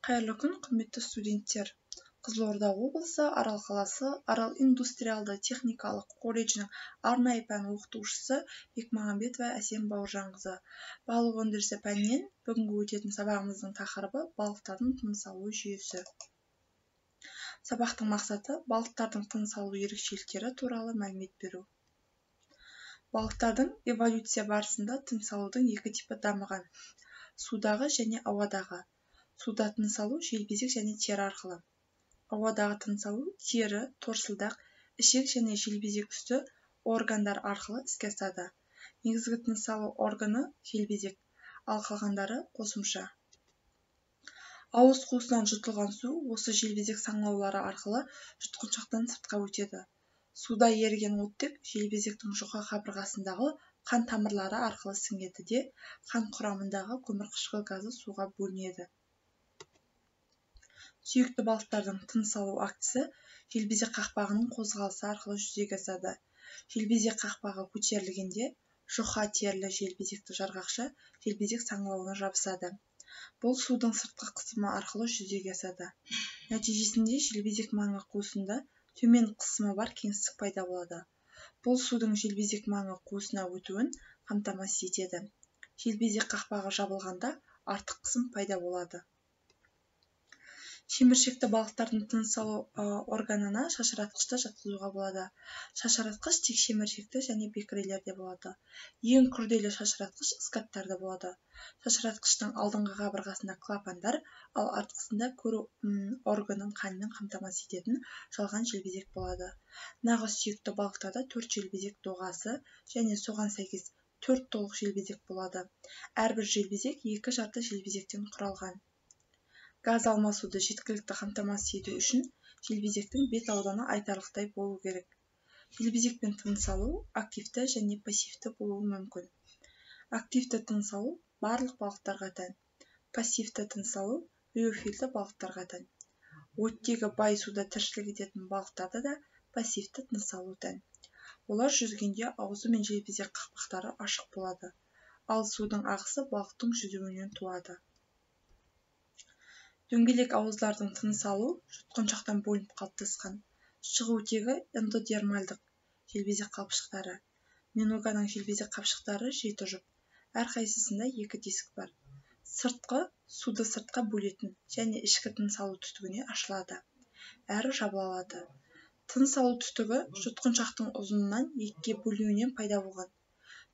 Қайырлы күн, құрметті студенттер! Қызылорда облысы, Арал қаласы, Арал индустриалды техникалық колледжінің арнайы пән оқытушысы Бекмағамбетова Әсем Бауыржанқызы. Балық өндірісі пәнінен бүгінгі өтетін сабағымыздың тақырыбы балықтардың тыныс алу жүйесі. Сабақтың мақсаты балықтардың тыныс алу ерекшеліктері туралы мәлімет беру. Балықтардың эволюция барысында тыныс алудың екі типі дамыған: судағы және ауадағы. Суда тыныс алу желбезек және тері арқылы. Ауадағы тыныс алу тері, торсылдақ, ішек және желбезек үсті органдар арқылы іске асады. Негізгі тыныс алу органы желбезек, ал қалғандары қосымша. Ауыз қуысынан жұтылған су осы желбезек саңылаулары арқылы жұтқыншақтан сыртқа өтеді. Суда еріген оттек желбезектің жұқа қабырғасындағы қан тамырлары арқылы сіңеді де, қан құрамындағы көмірқышқыл газы суға бөлінеді. Сүйекті балықтардың тыныс алу актісі желбезек қақпағының қозғалысы арқылы жүзеге асады. Желбезек қақпағы көтерілгенде жұқа терілі желбезекті жарғақша желбезек саңылауына жабысады. Бұл судың сыртқы қысымы арқылы жүзеге асады. Нәтижесінде желбезек маңы қуысында төмен қысымы бар кеңістік пайда болады. Бұл судың желбезек маңы қуысына өтуін қамтамасыз етеді. Желбезек қақпағы жабылғанда артық қысым пайда болады. Шеміршекті балықтардың тыныс алу органына шашыратқышты жатқызуға болады. Шашыратқыш тек шеміршекті және бекірелерде болады. Ең күрделі шашыратқыш скаттарда болады. Шашыратқыштың алдыңғы қабырғасында клапандар, ал артқысында көру органын қанмен қамтамасыз ететін жалған желбезек болады. Нағыз сүйекті балықтарда 4 желбезек доғасы және соған сәйкес 4 толық желбезек болады. Әрбір желбезек екі жарты желбезектен құралған. Газ алмасуды жеткілікті қамтамасыз ету үшін желбезектің бет ауданы айтарлықтай болу керек. Желбезекпен тыныс алу активті және пассивті болуы мүмкін. Активті тыныс алу барлық балықтарға тән. Пассивті тыныс алу реофильді балықтарға тән. Оттегі бай суда тіршілік ететін балықтарда да пассивті тыныс алу тән. Олар жүзгенде аузы мен желбезек қақпақтары ашық болады, ал судың ағысы балықтың жүзуінен туады. Дөңгелек ауыздардың тыныс алу жұтқыншақтан бөлініп қалыптасқан. Шығу тегі эндодермальдық желбезек қапшықтары. Миноганың желбезек қапшықтары 7 жұп, әрқайсысында 2 диск бар. Сыртқы суды сыртқа бөлетін және ішкі тыныс алу түтігіне ашылады, әрі жабыла алады. Тыныс алу түтігі жұтқыншақтың ұзынынан екіге бөлінуінен пайда болған.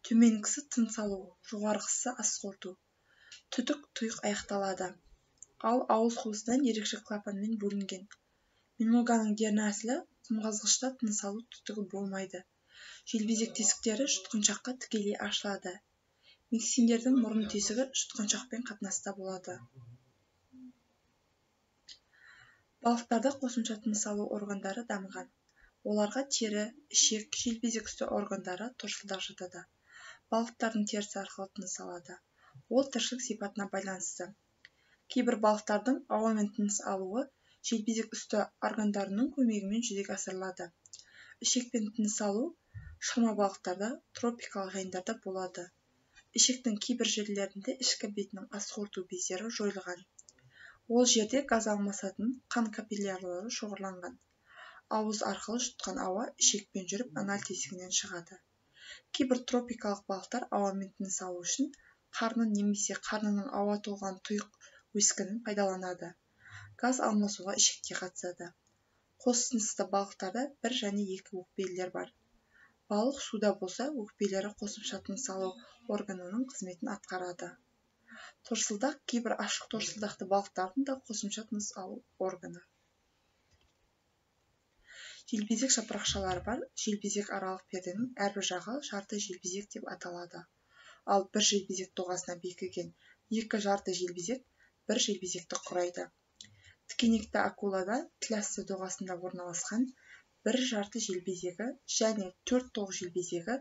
Төменгісі тыныс алу, жоғарғысы ас қорыту. Түтік тұйық аяқталады, ал ауыз қуысынан ерекше клапанмен бөлінген. Миноганың дернәсілі құмқазғышта тыныс алу түтігі болмайды. Желбезек тесіктері жұтқыншаққа тікелей ашылады. Миксиндердің мұрын тесігі жұтқыншақпен қатынаста болады. Балықтарда қосымша тыныс алу органдары дамыған. Оларға тері, ішек, желбезек үсті органдары, торсылдақ жатады. Балықтардың терісі арқылы тыныс алады. Ол тіршілік сипатына байланысты. Кейбір балықтардың ауамен тыныс алуы желбезек үсті органдарының көмегімен жүзеге асырылады. Ішекпен тыныс алу шырма балықтарда, тропикалық жайындарда болады. Ішектің кейбір жерлерінде ішкі бетінің ас қорыту бездері жойылған. Ол жерде газ алмасатын қан капиллярлары шоғырланған. Ауыз арқылы жұтқан ауа ішекпен жүріп аналь тесігінен шығады. Кейбір тропикалық балықтар ауамен тыныс алу үшін қарнын немесе қарнының ауа толған тұйық өскінін пайдаланады. Газ алмасуға ішекте қатысады. Қос тынысты балықтарда 1 және 2 өкпелілер бар. Балық суда болса, өкпелері қосымша тыныс алу органының қызметін атқарады. Торсылдақ кейбір ашық торсылдақты балықтардың да қосымша тыныс алу органы. Желбезек жапырақшалары бар желбезек аралық перденің әрбір жағы жарты желбезек деп аталады. Ал бір желбезек доғасына бекіген екі жарты желбезек бір желбезекті құрайды. Тікенекті акулада тіласты доғасында орналасқан бір жарты желбезегі және 4 толық желбезегі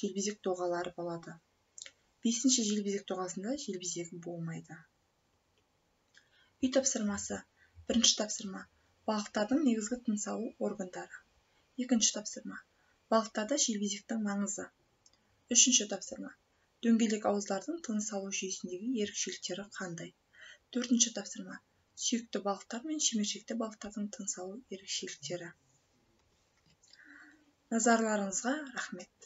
желбезек доғалары болады. 5-ші желбезек доғасында желбезегі болмайды. Үй тапсырмасы. Бірінші тапсырма. Балықтардың негізгі тыныс алу органдары. Екінші тапсырма. Балықтарда желбезектің маңызы. Үшінші тапсырма. Дөңгелек ауыздардың тыныс алу жүйесіндегі ерекшеліктері қандай? Төртінші тапсырма. Сүйекті балықтар мен шеміршекті балықтардың тыныс алу ерекшеліктері. Назарларыңызға рахмет.